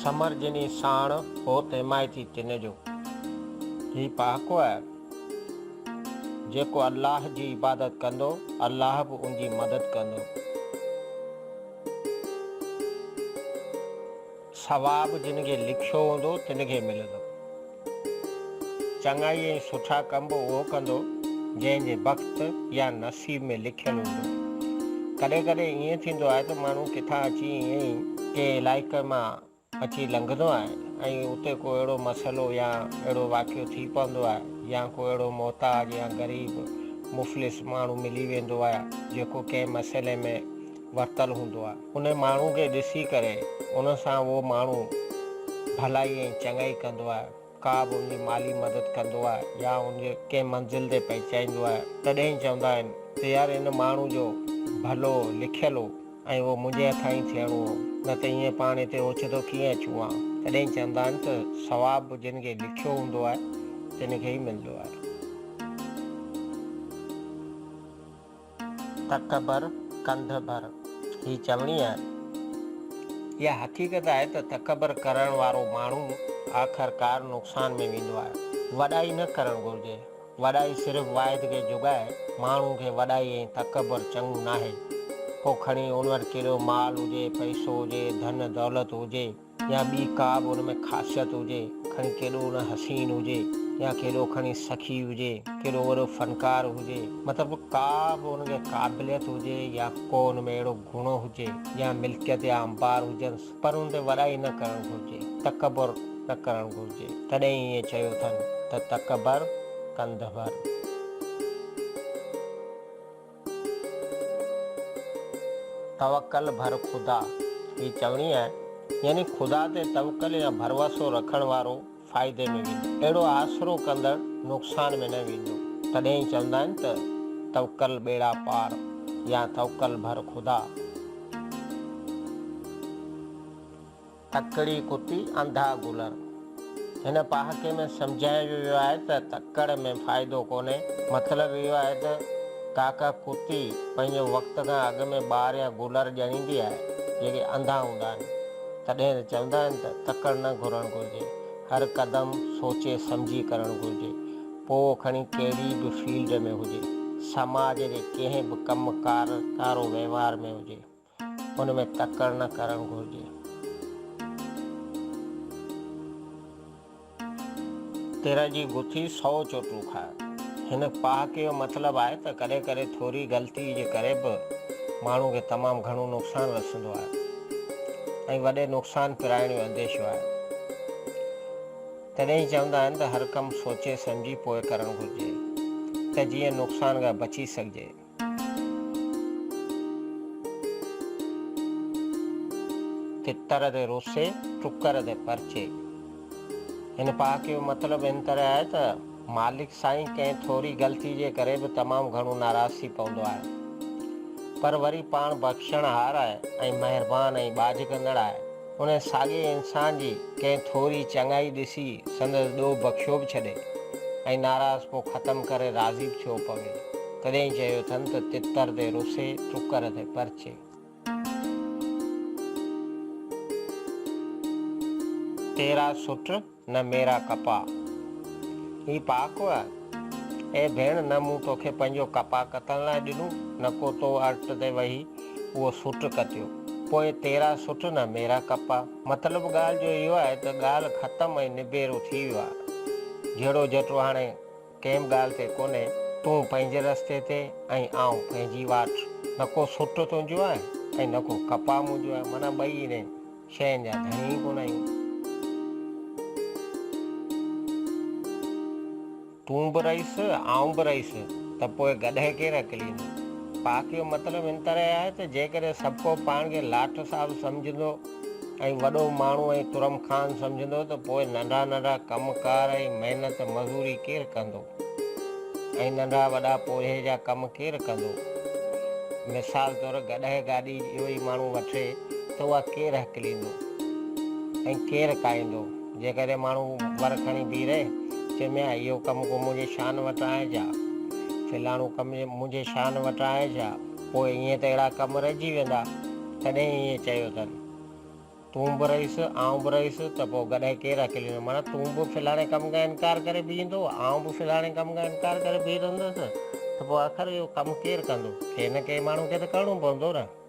سمر جني ساڻ، هوت حمايتي تن جو. هي پهاڪو آهي، جيڪو الله جي عبادت ڪندو، الله به ان جي مدد ڪندو. ثواب جن کي لکيو هوندو، تن کي ملندو. چڱائي ۽ سٺا ڪم به اهو ڪندو، جنهن جي بخت يا نصيب ۾ لکيل هوندو. ڪڏهن ڪڏهن ائين ٿيندو آهي ته ماڻهو ڪٿان اچي ائين ئي ڪنهن علائقي مان اچي لنگهندو آهي ۽ اتي ڪو اهڙو مسئلو يا اهڙو واقعو ٿي پوندو آهي يا ڪو اهڙو محتاج يا غريب مفلس ماڻهو ملي ويندو آهي جيڪو ڪنهن مسئلي ۾ ورتل هوندو آهي. ان ماڻهو کي ڏسي ڪري ان سان اهو ماڻهو ڀلائي ۽ چڱائي ڪندو آهي، ڪا به ان جي مالي مدد ڪندو آهي يا ان کي ڪنهن منزل تي پهچائيندو آهي، تڏهن چوندا آهن ته يار ان ماڻهو جو ڀلو لکيل هو ۽ اهو منهنجي هٿان ئي ٿيڻو هو، نه ته ائين پاڻ هتي اوچتو ڪيئن اچون ها. تڏهن چوندا آهن ته ثواب به جن کي لکيو هوندو آهي، تن کي ئي ملندو آهي. تڪبر ڪنڌ ڀر، هي چوڻي آهي. اها حقيقت آهي ته تڪبر ڪرڻ وارو ماڻهو آخرڪار نقصان ۾ ويندو آهي. وڏائي نه ڪرڻ گهرجي. وڏائي صرف واحد کي جڳائي، ماڻهو کي وڏائي ۽ تڪبر چڱو ناهي. پوء کڻي ان وٽ ڪيڏو مال هجي، پئسو هجي، ڌن دولت هجي. يا ٻي ڪا به ان ۾ خاصيت هجي، کڻي ڪيڏو نه حسين هجي يا ڪيڏو کڻي سخي هجي، ڪيڏو وڏو فنڪار هجي، مطلب ڪا به ان کي قابليت هجي يا ڪو ان ۾ اهڙو گڻ هجي يا ملڪيت يا انبار هجنس، پر ان تي وڏائي نه ڪرڻ گهرجي، تڪبر نه ڪرڻ گهرجي. تڏهن ئي ائين چيو اٿن ته تڪبر ڪنڌ ڀر. توڪل ڀر خدا، هي چوڻي آهي، يعني خدا تي توڪل يا ڀروسو رکڻ وارو فائدي ۾ ويندو، اهڙو آسرو ڪندڙ نقصان ۾ نه ويندو. تڏهن ئي چوندا آهن ته توڪل ٻيڙا پار يا توڪل ڀر خدا. تڪڙي ڪتي انڌا گلر. هن پهاڪي ۾ سمجهايو ويو آهي ته تڪڙ ۾ فائدو ڪونهي. مطلب اهو آهي ته ڪا ڪا ڪتي پنهنجي وقت کان اڳ ۾ ٻار يا گلر ڄڻيندي آهي، جيڪي انڌا هوندا آهن. تڏهن ته چوندا آهن ته تڪڙ نه گهرڻ گهرجي. هر قدم سوچي سمجهي ڪرڻ گهرجي. پوء کڻي ڪهڙي به فيلڊ ۾ هجي. سماج جي ڪنهن به ڪم ڪار، ڪارو وهنوار ۾ هجي. ان ۾ تڪڙ نه ڪرڻ گهرجي. تر جي گٿي سئو چوٽون کاء. هن پهاڪي جو مطلب آهي ته ڪڏهن ڪڏهن ٿوري غلطي جي ڪري به ماڻهو کي تمام گهڻو نقصان رسندو آهي ۽ وڏي نقصان پرائڻ جو انديشو آهي. تڏهن ئي چوندا آهن ته هر ڪم سوچي سمجهي پوء ڪرڻ گهرجي ته جيئن نقصان کان بچي سگهجي. تتر تي روسي، ٽڪر تي پرچي. هن پهاڪي جو مطلب هن طرح آهي ته مالڪ سائين ڪنهن ٿوري غلطي جي ڪري به تمام گهڻو ناراض ٿي پوندو آهي. پر وري پاڻ بخشڻهار آهي ۽ مهربان ۽ ٻاجهه ڪندڙ آهي. ان ساڳئي انسان جي ڪنهن ٿوري چڱائي ڏسي سندس ڏوهه بخشيو به ڇڏي ۽ ناراضپو ختم ڪري راضي به ٿيو پوي. تڏهن ئي چيو اٿن ته تتر تي رسي، ٽڪر تي پرچي. تيرا سٽ نه ميرا ڪپاء. هي پهاڪو آهي. اي ڀيڻ نه مون توکي پنهنجو ڪپاء ڪتڻ لاء ڏنو، نه ڪو تو ارٽ تي ويهي اهو سٽ ڪتيو. پوء تيرا سٽ نه ميرا ڪپاء. مطلب ڳالهه جو اهو آهي ته ڳالهه ختم ۽ نبيرو ٿي ويو آهي. جهيڙو جهٽو هاڻي ڪنهن به ڳالهه تي ڪونهي. تون پنهنجي رستي تي ۽ آئون پنهنجي واٽ. نه ڪو سٽ تنهنجو آهي ۽ نه ڪو ڪپاء منهنجو آهي. معنيٰ ٻئي انهن شين جا ڌڻي ئي ڪونه آهيون. تون به رئيس، آئون به رئيس، ته پوء گڏهه ڪير هڪليندو؟ پهاڪي جو مطلب هن طرح آهي ته جيڪڏهن سڀڪو پاڻ کي لاٽ صاحب سمجهندو ۽ وڏو ماڻهو ۽ ترم خان سمجهندو ته پوء ننڍا ننڍا ڪم ڪار ۽ محنت مزوري ڪير ڪندو ۽ ننڍا وڏا پورهيي جا ڪم ڪير ڪندو؟ مثال طور گڏهه گاڏي جو ئي ماڻهو وٺي ته اها ڪير هڪليندو ۽ ڪير ڪاهيندو؟ جيڪڏهن ماڻهو ور کڻي بيهي رهي، چئي ميان اهو ڪم ڪو منهنجي شان وٽان آهي ڇا؟ فلاڻو ڪم منهنجي شان وٽان آهي ڇا؟ پوء ائين ته اهڙا ڪم رهجي ويندا. تڏهن ائين چيو اٿن. تون به رئيس، آئون به رئيس ته پوء گڏهه ڪير اڪليندو؟ معنيٰ تون به فلاڻي ڪم کان انڪار ڪري بيهندو، آئون به فلاڻي ڪم کان انڪار ڪري بيهي رهندس ته پوء آخر اهو ڪم ڪير ڪندو؟ ڪنهن نه ڪنهن ماڻهو کي ته ڪرڻو پوندو نه.